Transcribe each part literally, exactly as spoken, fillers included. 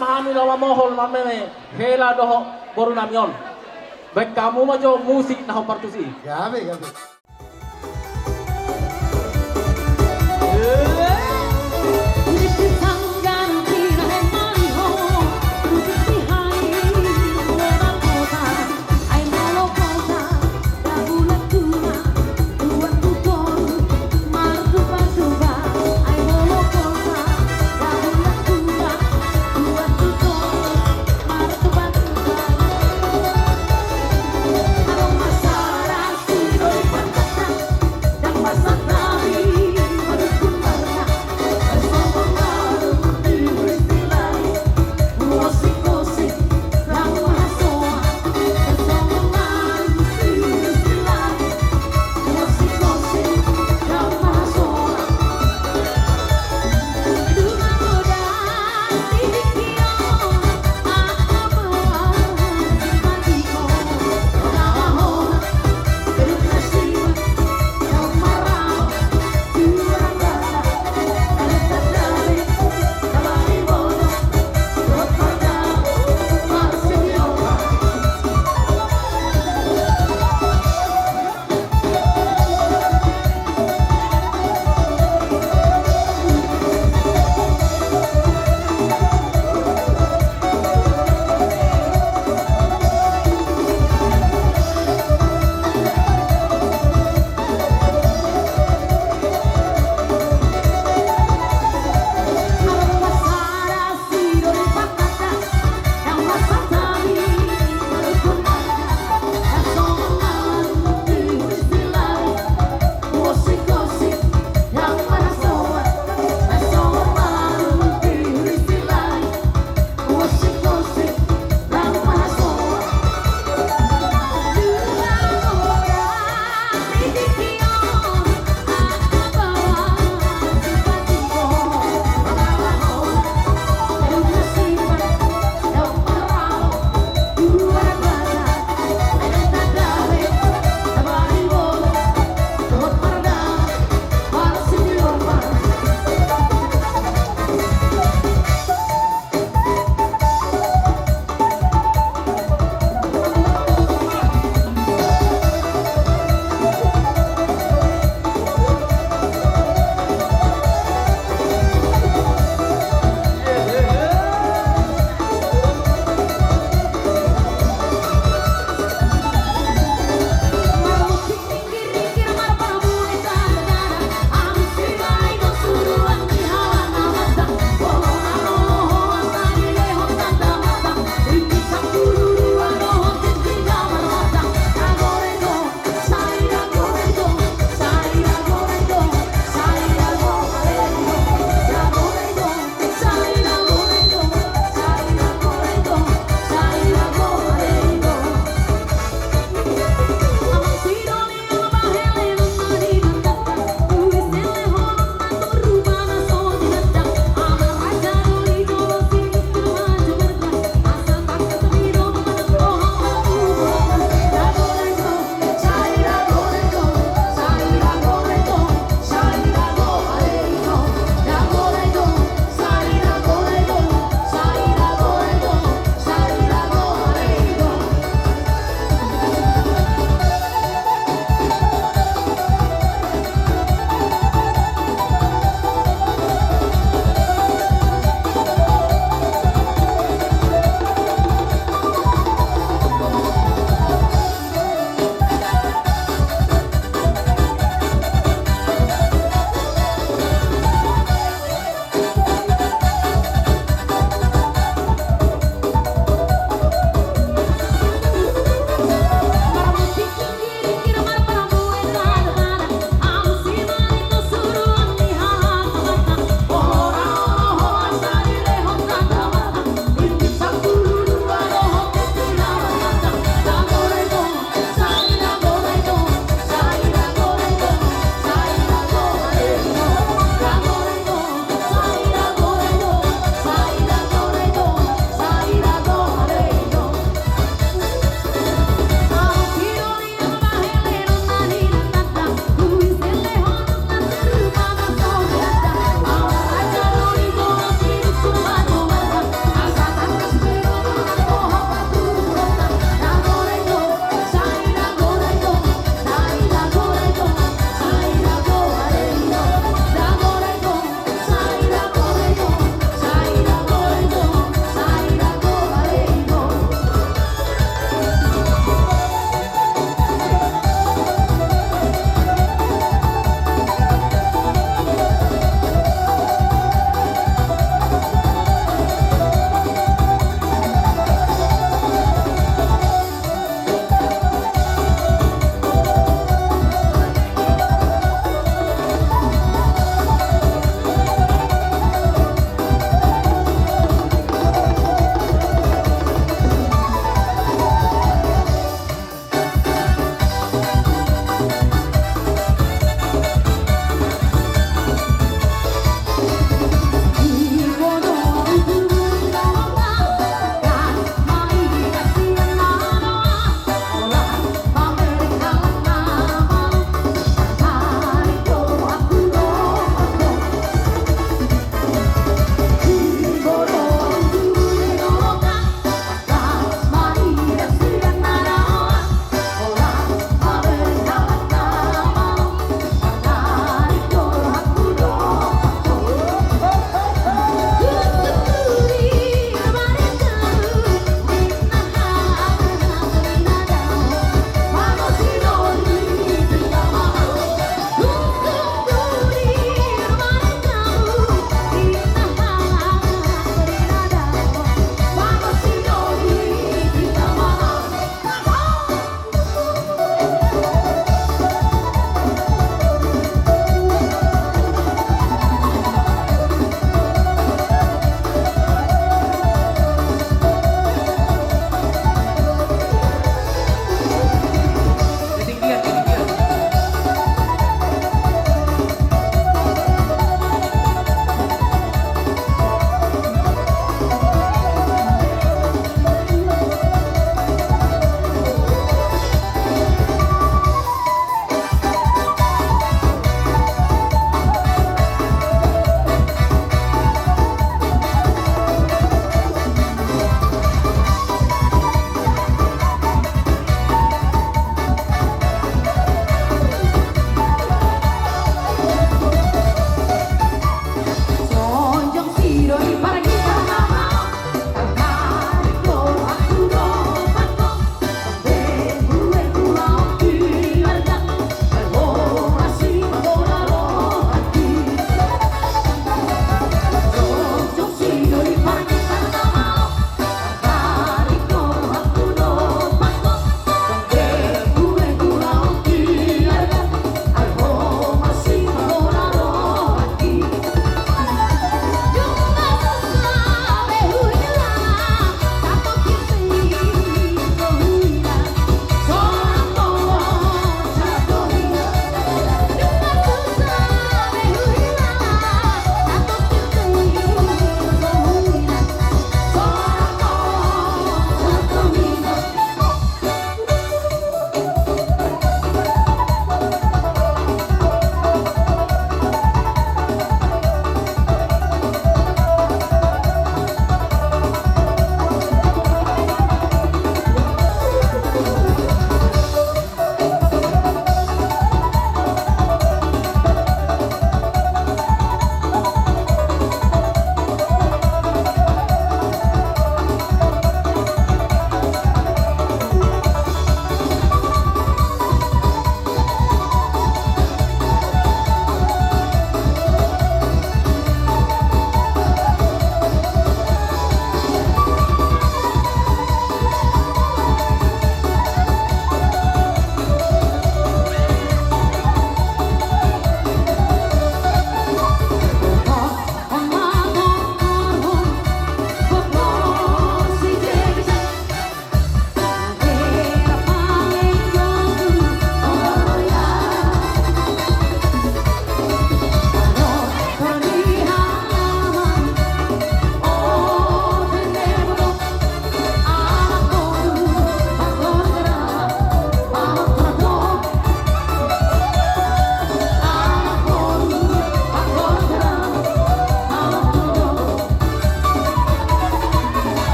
Hami laho mamohol marmeme hela dohot boru nami on. Baen hamu ma jo musik na hombar tusi i. Gabe, gabe.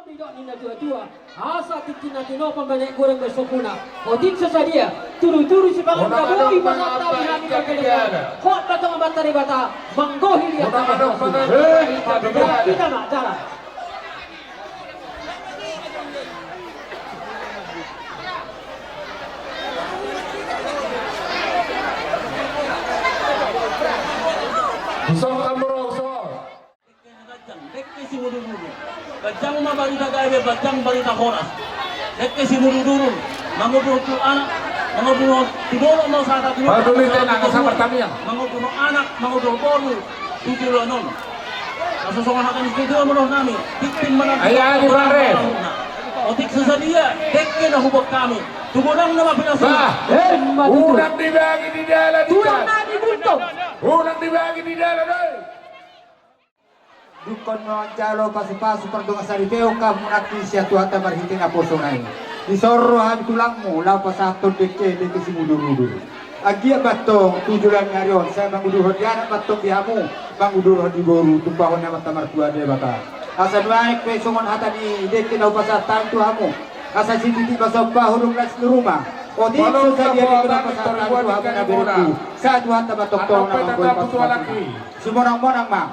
Didok ni na tua-tua, asa tingki na tinopa ma naeng godang bersokuna. Otik so sadia, turu-turu sipangan na boi pasahat hami parkelengan. Hot ma tongon Amanta Debata, manggohi di angka. Hita ma jalan. Usong hamu ro, usong. Dengke na ganjang, dengke simudur-udur. Ganjang ma barita gabe, ganjang barita horas. Dengke simudur-udur, mangudur tu anak, mangudur tu dolok ma sata tu dolok. Mangudur anak, mangudur boru, tu joloan on. Asa songon hata ni tutu ma dohononnami, tingting ma na. Otik so sadia, dengke na huboan hami. Tu godangna ma pinasuna. Unang dibagi di dalan. Unang dibagi di dalan, oi. Dungkon manjalo pasu-pasu pardongan saripeon hamu nangkin sian Tuhanta marhite naposona i. Dison ro hami tulangmu laho pasahathon dengke, dengke simudur-udur. Anggiat ma antong tu joloan ni ari on sai mangudurhon di anak ma antong di hamu, mangudurhon di boru, tumpahon ni Amanta Martua Debata. Asa nuaeng pe songon hata ni dengke na hupasahat hami tu hamu. Asa sititi ma somba, hudung las ni ruma. Otik so sadia dengke na hupasahat hami tu hamu na berengku. Sai Tuhanta ma tongtong na manggohi pasu-pasu. Simonang-monang ma.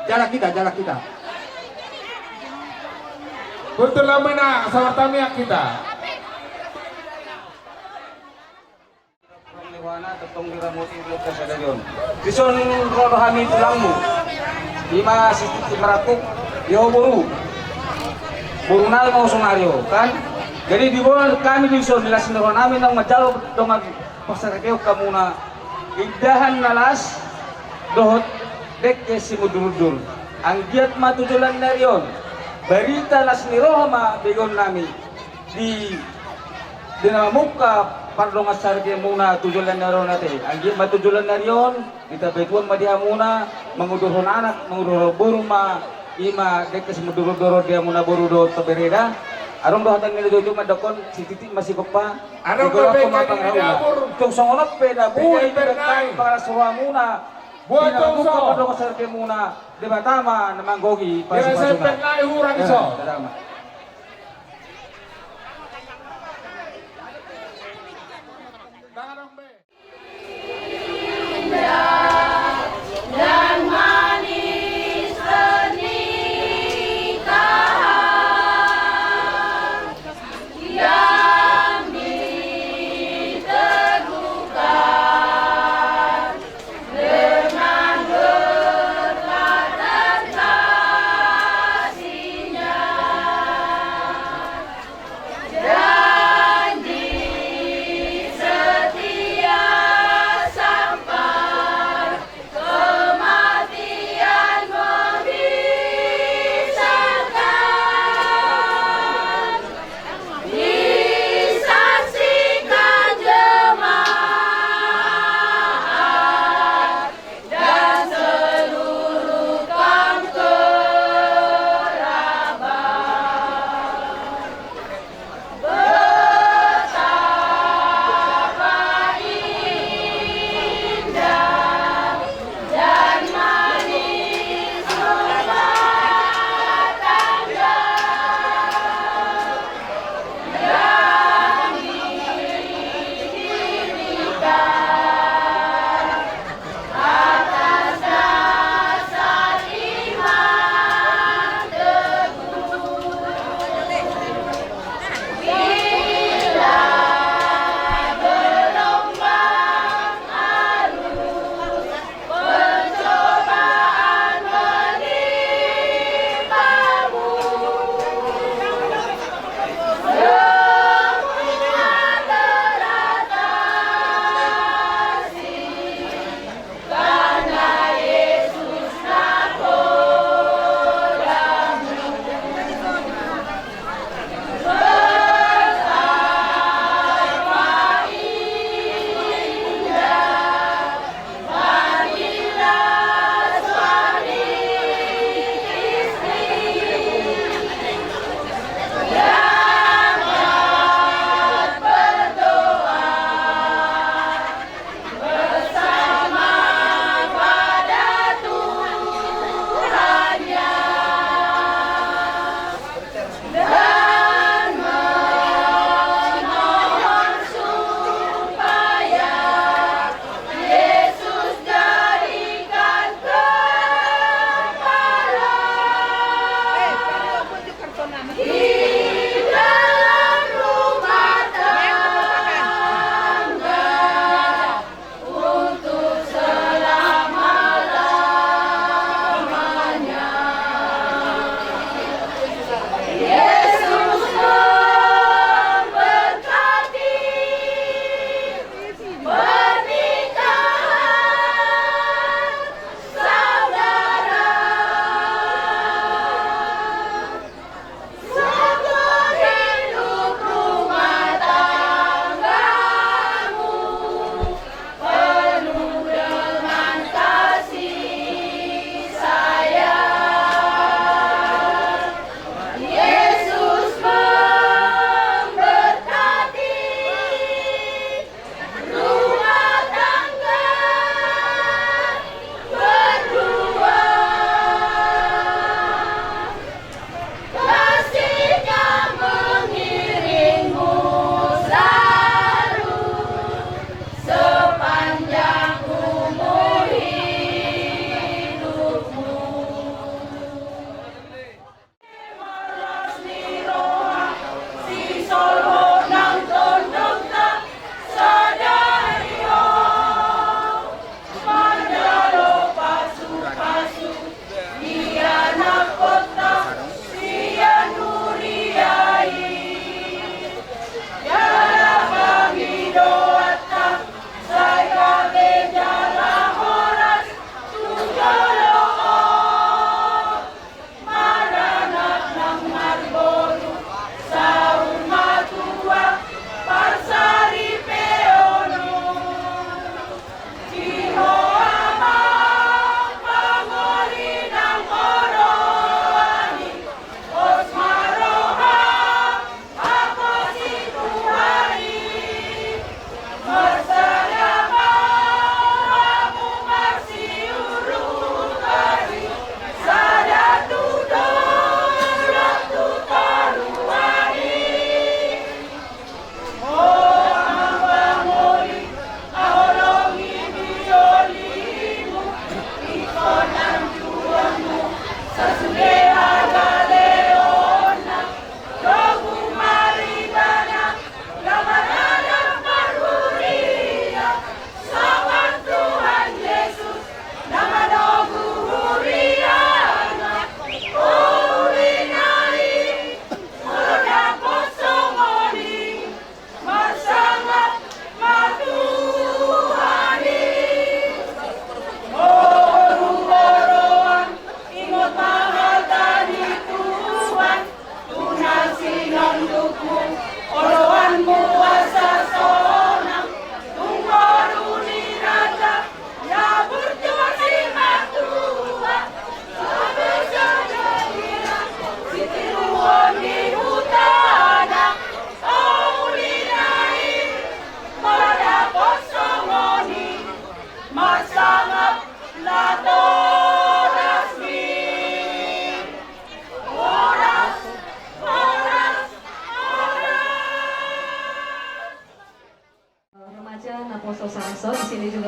Jalan hita, jalan hita. Betul lah, mena sabar tamiak hita. Dison ro do hami tulangmu. Ima sititi marangkup, i ho boru. Boru nami ma sonari ho, kan? Jadi diboan hami dison, di las ni rohanami naung manjalo dongan parsaripeon hamuna. Indahan na las dohot dengke simudur-udur. Anggiat ma tu joloan ni ari on, barita las ni roha ma begeonnami di, di na mamungka pardongan saripeonmuna tu joloan ni ari on ate. Anggiat ma tu joloan ni ari on, ditambai Tuhan ma di hamuna, mangudurhon anak, mangudurhon boru ma, ima dengke simudur-udur di hamuna boru dohot bereda. Adong do hata ni na tua-tua mandokkon, sititi ma sigompa. Adong do pe ma pangarauna. Tung songon on pe na boi di bentang pangalas rohamuna. Buat di na mamungka pardongan saripeonmuna, Debata ma na manggohi pasu-pasuna.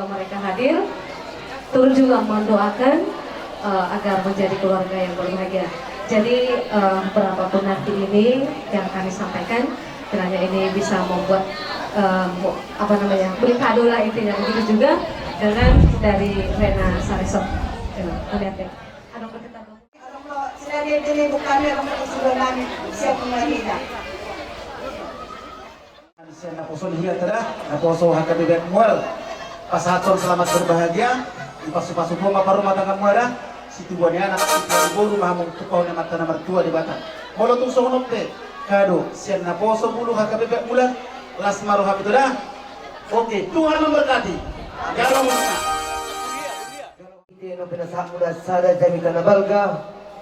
Mereka hadir, turut juga mendoakan, eh, agar menjadi keluarga yang berbahagia. Jadi, eh, berapapun nanti ini yang kami sampaikan, kiranya ini bisa membuat, eh, mo-, apa namanya, beli kado lah intinya, begitu juga dengan dari Rena Sareso. Ya, hati-hati. Ada perkenalan. Sian naposo ni hita da, naposo H K B P Mual, pasahathon selamat berbahagia, dipasupasu Ho ma parrumatanggaanmuna da, situbuan ni anak, situbuan ni boru, ma hamu tumpahon ni Amanta na martua Debata. Molo tung songon on pe, kado sian naposo bulu H K B P Mual, las ma roham ito da. Oke, Tuhan memberkati. Jalo muna. Marhite na pinasahat muna sada jamita na balga,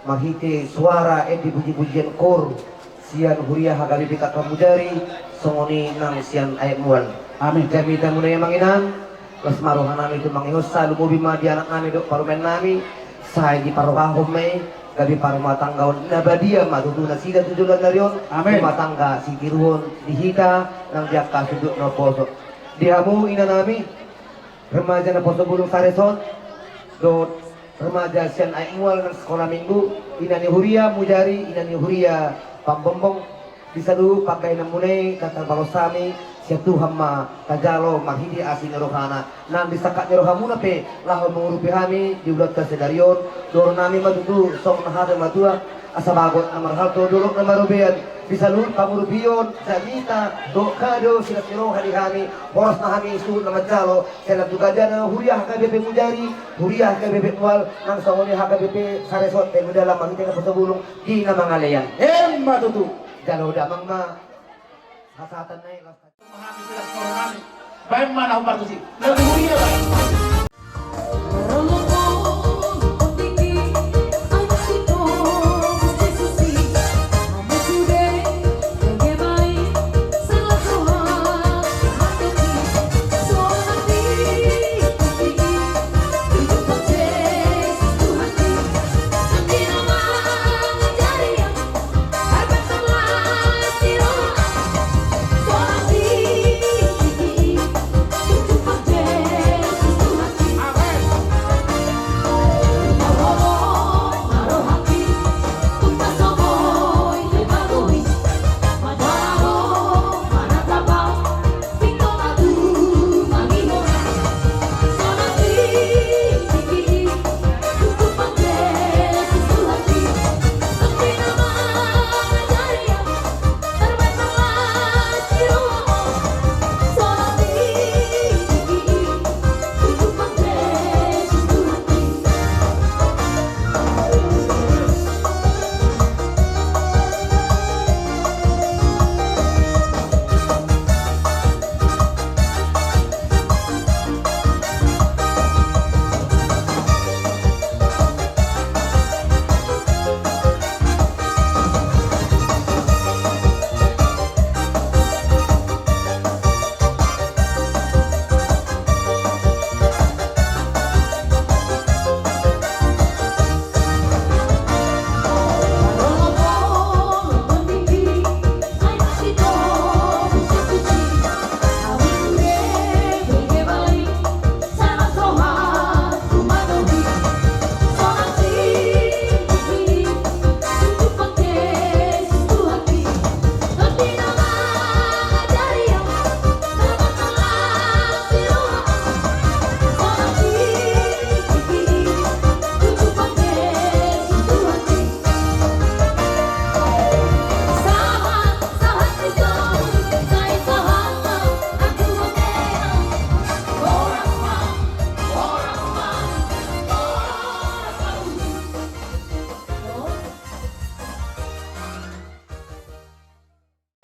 marhite suara ende puji-pujian koor sian huria H K B P K K Mujari, songon i nang sian Aek Mual. Amin. Jamita muna i amang inang, las ma roha nami tu mangihonsa, lumobi ma di anak nami dohot parumaen nami, sai diparrohahon ma i, gabe parrumatanggaon na badia ma tutu nasida tu joloan ni ari on. Amin. Rumah tangga sitiruon di hita nang di angka sundut na umposo. Di hamu ina nami, remaja naposo bulung Sareso, dohot remaja sian Aek Mual nang sikola minggu, ina ni huria Mujari, ina ni huria Pambombong, di saluhut panggabean muna i, na tarbalos hami, sian Tuhan ma tajalo marhite asi ni rohana. Nang di sangkap ni rohamuna pe laho mangurupi hami di ulaonta sadari on, dohonon nami ma tutu songon hata ni natuatua, asa bagot na marhalto, dolok na marobean, di saluhut pangurupion, jamita dohot kado silas ni roha di hami, horas ma hami suhut na manjalo, sai lam tu gaja na huria H K B P Mujari, huria H K B P Mual, nang songon i H K B P Sareso, pe muda lam marhite naposo bulung di na mangalean. Emma tutu. Jalo damang ma hasahatan na i, las. Baen ma na hupartusi. Lagu huria, baen.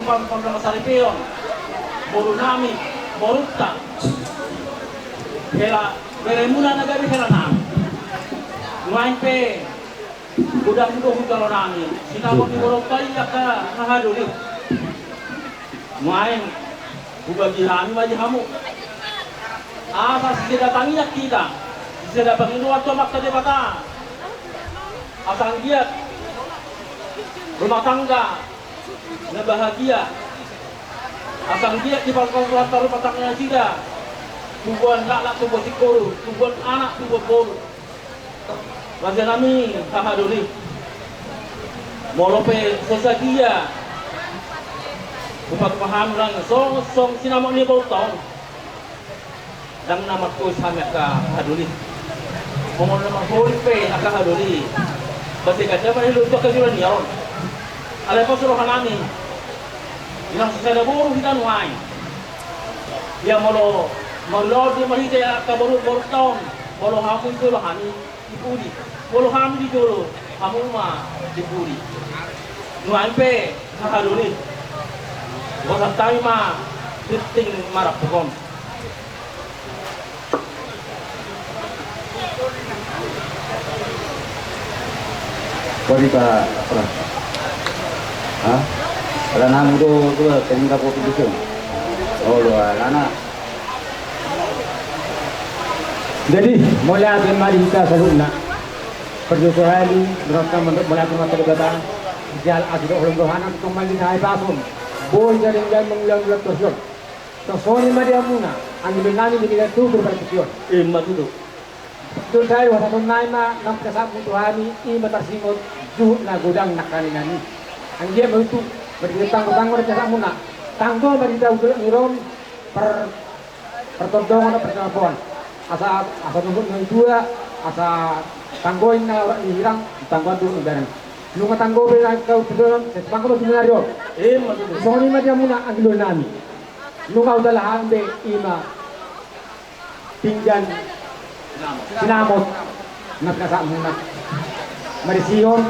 Pam-, pam-, saripeon, boru nami, borunta. Hela, beremuna na gabe hela nami. Nuaeng pe, godang do hujalo nami. Sinamot ni borunta i angka na hadoli. Nuaeng, hubagi hami ma di hamu. Asa sisada tangiang hita, sisada pangidoan tu Amanta Debata. Asa anggiat rumah tangga na bahagia. Asa anggiat dipalupasu Tuhanta rumah tangga nasida. Tubuan laklak, tubuan singkoru, tubuan anak, tubuan boru. Raja nami hahadoli. Molo pe so sadia hupasahat hami nang songon sinamot ni boruta on, ndang na martois hami angka hahadoli. Molo na marholit pe angka hahadoli, base ganda ma na hilo tu angka joloan ni ari on. Alai pos roha nami, nang sisada boru hita nuaeng. Ia molo marulaon do marhite angka boru, boruta on, molo hamu di jolo hami di pudi, molo hami di jolo hamu ma di pudi. Nuaeng pe hahadoli, bosan hami ma tingting marampuk on. Kau di pa, apa? Hah? Ala namu do, do, teringat kopi gitu. Oh, lu, ala na. Jadi, mauliate ma di hita saluhutna. Parjolo hami, berasa mandok mauliate ma tu Debata. Jala asi do holong rohana, tu mangkin hai pasun. Boi jadi nggak mengulang-ulang terus. Songon i ma di hamuna, anggi do nami di nilai tutur pada tujuan. Ima tutu. Tutu sai, wasa tu nai ma, nang pesamu tu hami, ima tarsingot, juhut na godang nangkaningan i. Anggiat ma tutu, marhite tanggo-tanggo na pesamu na. Tanggo marhite udur ni rom, per, pertondongan na pertondongan. Asa, asa nungguk na dua, asa tanggo inna orang di hirang, tanggo tu na barang. Nunga tanggo be na kau tujuan, setanggo tu nari rom. Ima tutu. Songon i ma di hamuna, anggi do nami. Nunga hujalo hami be ima pinggan sinamot na pinasahat muna. Marisihon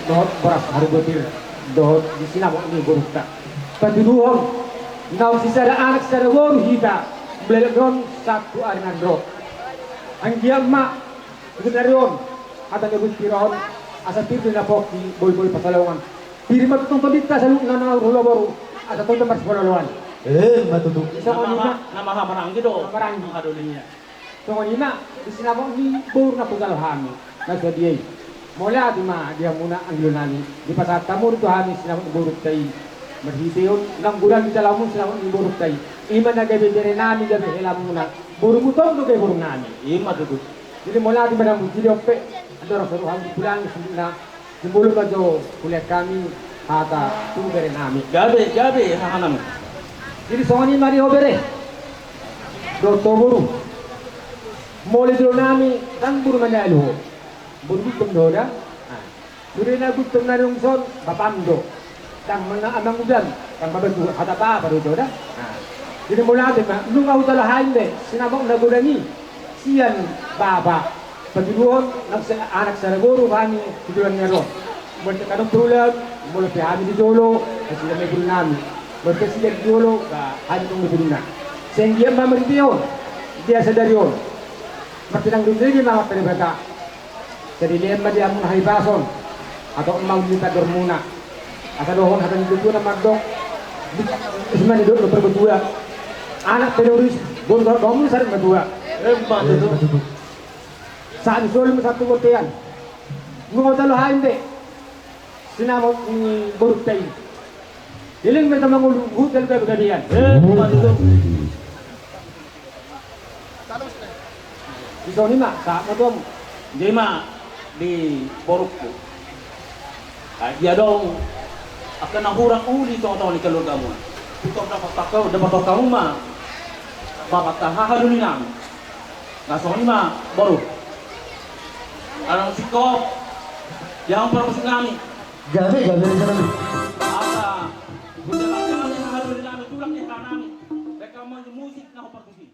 dohot boras harubotir dohot di sinamot ni borunta. Patuduhon naung sisada anak sisada boru hita mulai on sahat tu ari na ro. Anggiat ma di ari on hata ni borunta on asa pir do na pongki, boi-boi pasalongan. Pir ma tongtong tondinta saluhutna na marhula boru asa tongtong marsipoloan. Ima tutu. Songon i ma. Na maha maranggi do. Maha maranggi. Hahadoli. Songon i ma di sinamot ni boru na hujalo hami na sadia i. Mauliate ma di hamuna anggi do nami, dipasahat hamu do tu hami sinamot ni borunta i. Marhite on naung godang dijalo hamu sinamot ni borunta i. Ima na gabe bere nami, gabe helamuna. Borumu tong do gabe boru nami. Ima tutu. Jadi mauliate ma di hamuna, jadi on pe andorang so ro hami di pulang i, saluhutna. Jumolo ma jo hulehon hami hata tu bere nami. Gabe, gabe, haha nami. Jadi songon i ma di ho bere dohot ho boru. Molo di jolo nami ndang boru Manalu ho. Boru Gultom do ho da. Sude na Gultom na naung son bapam do. Ndang ma na amangudam, ndang ma batu hata bapa do ho da. Jadi mauliate ma, nunga hujalo hami be sinamot na godang i. Sian bapa, patuduhon naung sisada anak sisada boru hami di joloan ni ari on. Molo pe adong pe ulaon, molo pe hami di jolo, nasida ma i boru nami. Molo pe nasida di jolo, ba hami tong do boruna. Sai anggiat ma marhite on, dia sadari on, martinangi do denggan ma Amanta Debata. Sai dilehon ma di hamuna hahipason, atau ma uli tandormuna. Asa dohon hata ni natuatua na mandok, isi ma nidok na parbatua. Anak pe na uris, boru dohot dohonmu sada matua. Ima tutu. Sahat ni solu ma sahat tu bontean. Nunga hujalo hami be sinamot ni borunta i. Leleng ma hita mangolu, huhut gabe gabean. Ima tutu. Di son i ma sahat ma tu hamu. Dia ma di borungku. Ai dia adong angka na hurang uli di tongatonga ni keluargamu. Hudapothon hamu ma, dapothon hamu ma, ma angka hahadoli nami. Nga songon i ma boru. Adong singkop di hamu parmusik nami. Gabe, gabe, gabe. Asa hujalo hami hahadoli nami, tulang ni hela nami. Reka ma musik na hupartusi.